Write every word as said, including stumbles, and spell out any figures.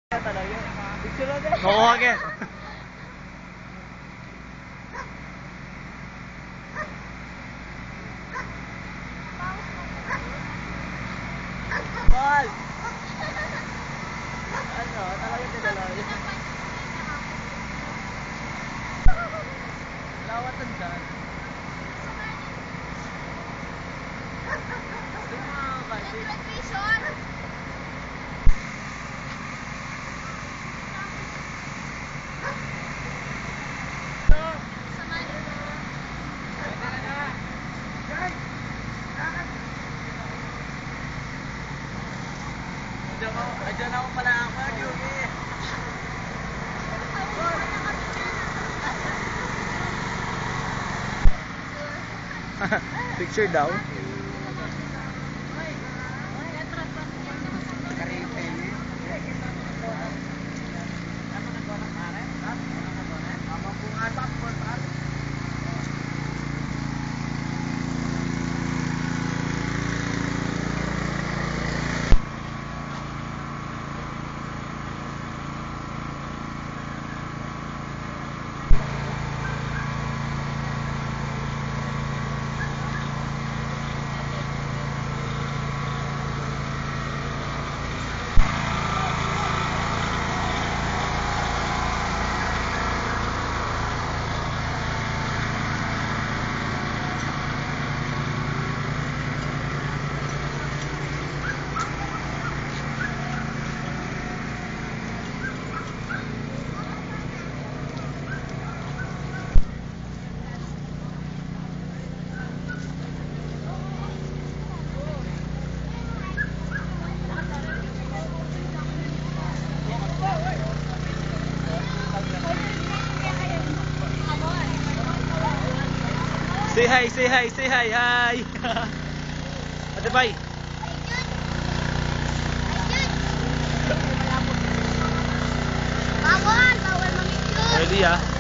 Oo, age. Bal! Ano, talaga tinalaw yun. Lawat ang dyan. Yung mga bike. Diyan ako, diyan ako pala ako, Yuki. Picture daw. Say hi, say hi, say hi, hi. Ate Pai. Bawal, bawal mamicture. Ready, ah.